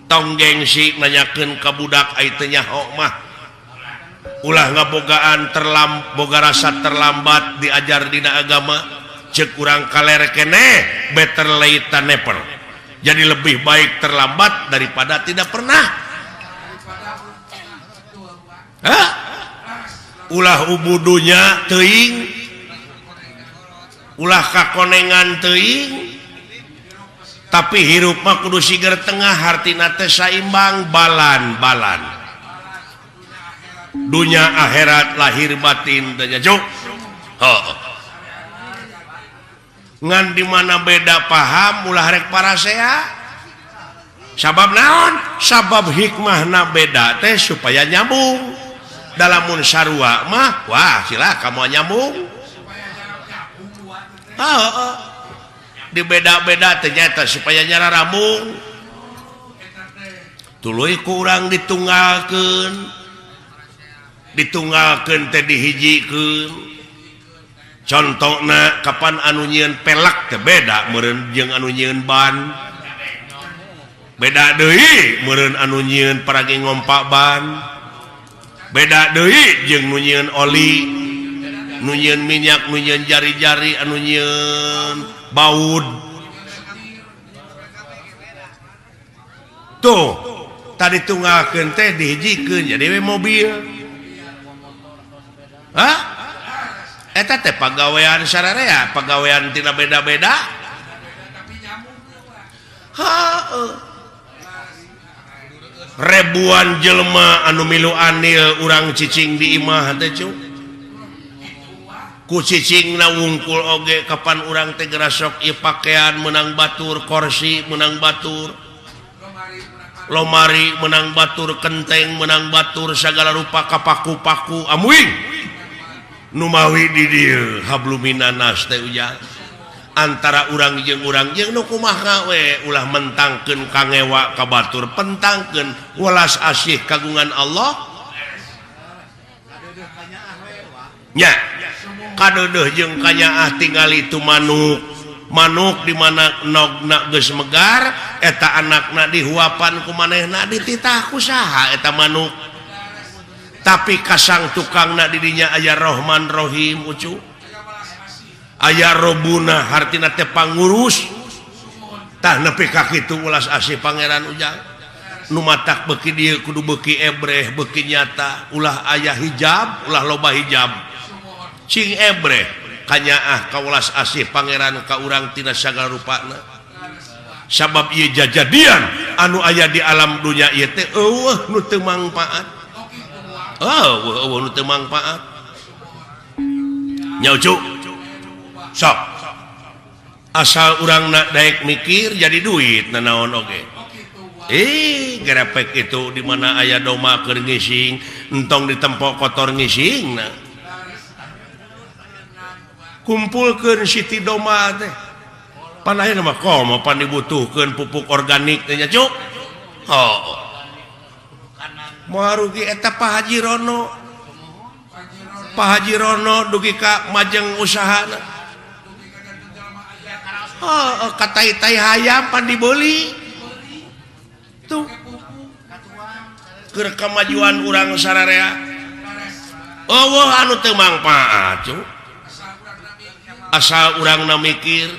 Tong gengsi nanyakeun ka budak ai teu nyaho mah. Ulah ngabogaan terlam boga rasa terlambat diajar dina agama. Cek urang kaler keneh, better late than never. Jadi lebih baik terlambat daripada tidak pernah. Hah? Ulah ubudunya teuing, ulah kakonengan teuing, tapi hirup mah kudu siger tengah, hartina teh saimbang, balan-balan dunya akhirat, lahir batin teh nya, Cuk. Oh. Ngan di mana beda paham ulah rek parasea. Sabab naon? Sabab hikmahna beda teh supaya nyambung. Dalamun sarua mah, wah, silaka moal nyambung. Oh. Di beda-beda ternyata supaya nyara rambung, tuluy kurang ditunggalkeun, ditunggalkeun teh dihijikeun. Contohna, kapan anu nyieun pelek teh beda meureun jeung anu nyieun ban, beda deui meureun anu nyieun paragi ngompa ban, beda deui jeung nu nyieun oli, nu nyieun minyak, nu nyieun jari-jari, anu nyieun baud. Tuh, tadi tunggalkeun teh dihijikeun jadi we mobil. Hah? Eta teh pagawean sararea, pagawean tina beda-beda. Ha, ribuan jelema anu milu andil urang cicing di imah teh, cu. Ku cicing na wungkul oge kapan urang teh gerasok ieu pakaian menang batur, kursi menang batur, lomari menang batur, kenteng menang batur, segala rupa kapaku-paku amuing numawi di dieu habluminanas teh ujang antara urang jeung urang jeung nu kumaha we. Ulah mentangkeun kangewa ka batur, pentangkeun welas asih kagungan Allah nya. Kadeudeuh jeung kanyaah tingali tu manuk. Manuk di mana nogna geus megar, eta anakna dihuapan ku manehna, dititah ku saha eta manuk? Tapi kasang tukangna di dinya aya Rohman Rohim, ucu, aya Robuna, hartina teh pangurus. Tah, nepi ka kitu ulas asih Pangeran, ujang. Nu matak beuki dieu kudu beuki ebreh, beuki nyata, ulah aya hijab, ulah loba hijab, cing ebreh kanyaah ka welas asih Pangeran ka urang tina sagala rupana. Sabab ieu jajadian anu aya di alam dunya ieu teh eueuh nu teu mangpaat, eueuh, eueuh nu teu mangpaat nya, ucu. Sok asal urang nak daek mikir jadi duit nanaon oge. Eh, gerepek itu di mana aya doma keur ngising, entong ditempok kotor ngising. Nah, kumpulkeun siti doma teh pan ayeuna mah komo pan dibutuhkeun pupuk organik teh nya, cuk. Oh, moal rugi eta Pak Haji Rono. Pak Haji Rono dugi ka majeng usahana. Oh, katai-tai hayam pan dibeli tuh keur kemajuan urang sararea. Eueuh anu teu mangpaat, cuk, asal urang na mikir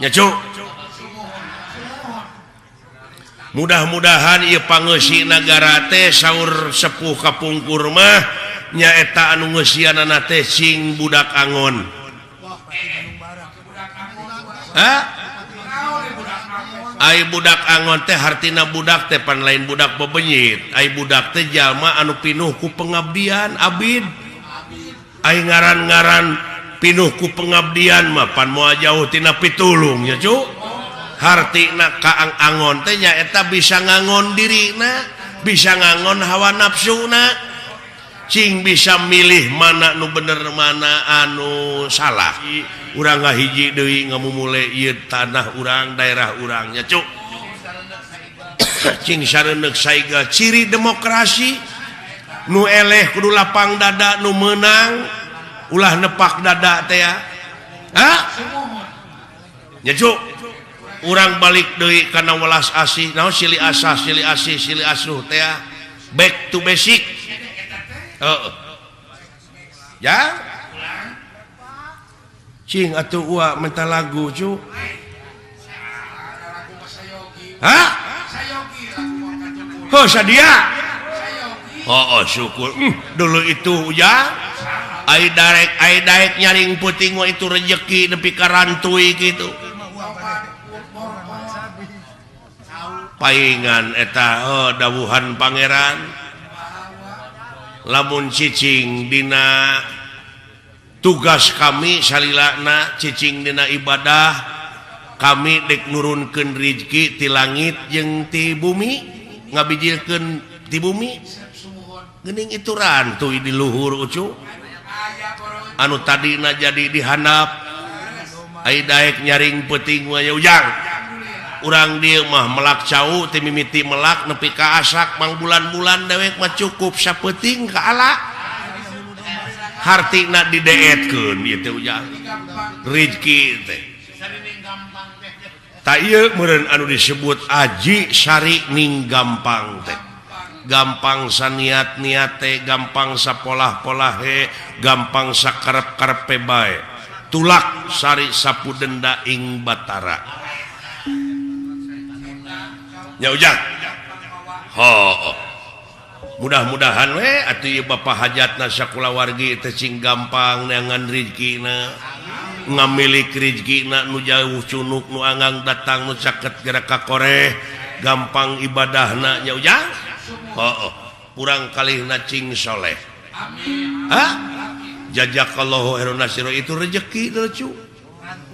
nya, cuk. Mudah-mudahan ieu pangeusi nagara teh, saur sepuh kapungkur mah nyaeta anu ngeusianana teh sing budak angon. Hah? Ai budak angon teh hartina budak teh pan lain budak bebenyit. Ai budak teh jalma anu pinuh ku pengabdian, abid. Ai ngaran-ngaran pinuh ku pengabdian mah pan moal jauh tina pitulung nya, cu. Hartina kaang angon teh nyaeta bisa ngangon dirina, bisa ngangon hawa nafsuna, cing bisa milih mana nu bener, mana anu salah. Urang ngahiji deui ngamumule ieu tanah urang, daerah urang nya, cuk. Cing sareundeuk saiga. Ciri demokrasi, nu eleh kudu lapang dada, nu meunang ulah nepak dada teh ya. Ha nya, cuk. Urang balik deui kana welas asih naon silih asah silih asih silih asuh teh back to basic. Heeh. Ya. Cing atuh uwa minta lagu cu. Hah? Oh sadia. Oh, oh syukur. Dulu itu ya. Ai daek nyaring peuting mah itu rejeki nepi ka rantui kitu. Paingan eta oh, dawuhan pangeran. Lamun cicing dina tugas kami salilana cicing dina ibadah kami dek nurunkeun rizki ti langit jeung ti bumi ngabijilkeun ti bumi geuning itu rantuy di luhur ucu anu tadina jadi dihandap ai daek nyaring peuting mah ujang urang dieu mah melak cau ti mimiti melak nepi ka asak mangbulan-bulan dewek mah cukup sapeuting ka ala hartina dideetkeun ieu teh ujang rizki teh ta ieu meureun anu disebut aji sari ning gampang teh gampang saniat-niat teh gampang sapolah-polahe gampang sakarep-karepe bae tulak sari sapu denda ing batara nya ujang ho mudah-mudahan we atuh ieu bapa hajatna sakulawargi teh cing gampang neangan rizkina ngamilik rizkina nu jauh cunuk nu anggang datang nu caket gerak ka koreh gampang ibadahna nya ujang heuh kurang kalihna cing soleh amin ha jazakallahu khairan nasiro itu rezeki lucu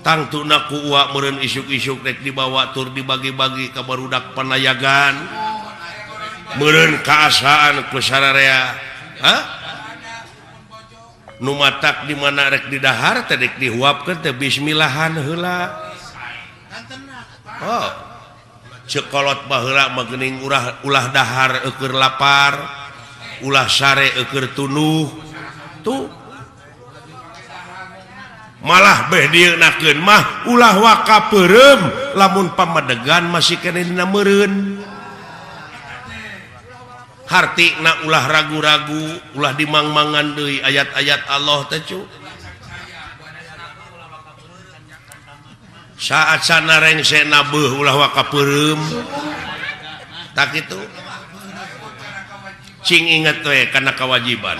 tangtuna ku uwa meureun isuk-isuk rek dibawa tur dibagi-bagi ka barudak panayagan meureun kaasaan ku sararea ha nu matak di mana rek didahar teh rek dihuapkeun teh bismillahan heula oh cekolot baheula mah geuning ulah dahar eueur lapar ulah sare eueur tunuh tuh malah beh dieunakeun mah ulah waka peureum lamun pamadegan masih keneh dina meureun hartina ulah ragu-ragu ulah dimangmangan deui ayat-ayat Allah teh cu saat sana rengse nabeuh ulah waka peureum tak kitu cing inget we kana kewajiban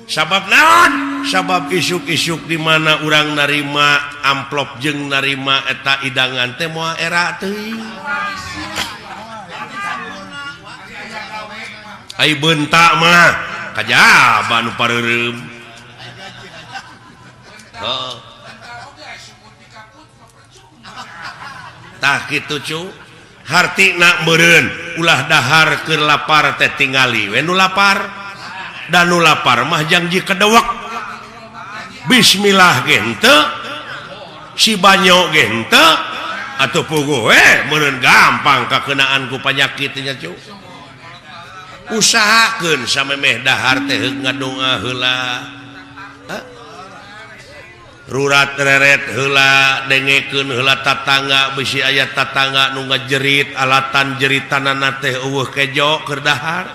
sabab naon sabab isuk-isuk di mana urang narima amplop jeung narima eta idangan teh moal era teuing ai bentak mah kajaba nu pareureum heuh tah kitu cu hartina meureun ulah dahar keur lapar teh tingali we nu lapar da nu lapar mah jangji kedewek bismillah ge henteu si banyo ge henteu atuh puguh we meureun gampang kakeunaan ku panyakit nya cu usahakeun samemeh dahar teh ngadoa heula rurat reret heula dengekeun heula tatangga bisi aya tatangga nu ngajerit alatan jeritanana teh eueuh kejo keur dahar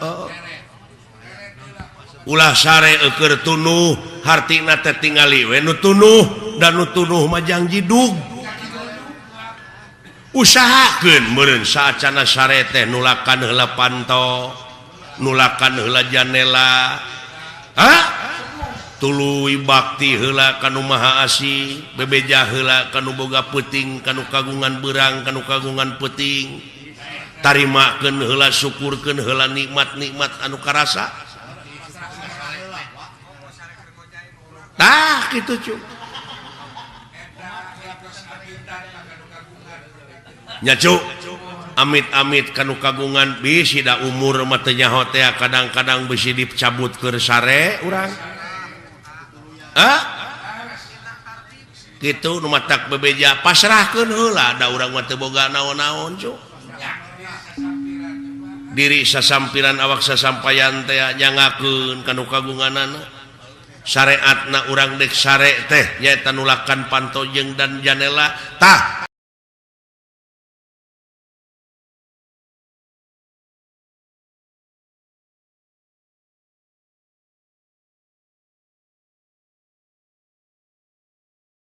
oh. Ulah sare eueur tunuh hartina teh tingali we nu tunuh dan nu tunuh mah jang jidug usahakeun meureun saacana sare teh nulakan heula panto nulakan heula janela ha tuluy bakti heula ka nu maha asih bebeja heula ka nu boga peuting ka nu kagungan beurang ka nu kagungan peuting tarimakeun heula syukurkeun heula nikmat-nikmat anu karasa tah kitu cu nya cu amit-amit ka nu kagungan bisi da umur mah teu nyaho teh kadang-kadang bisi dicabut keur sare urang ah kitu nu matak bebeja pasrahkeun heula da urang mah teu boga naon-naon cu diri sasampiran awak sasampayan teh nyangakeun ka nu kagunganana Syariatna urang dek sare teh nyaeta nulakan panto jeung dan janela. Tah.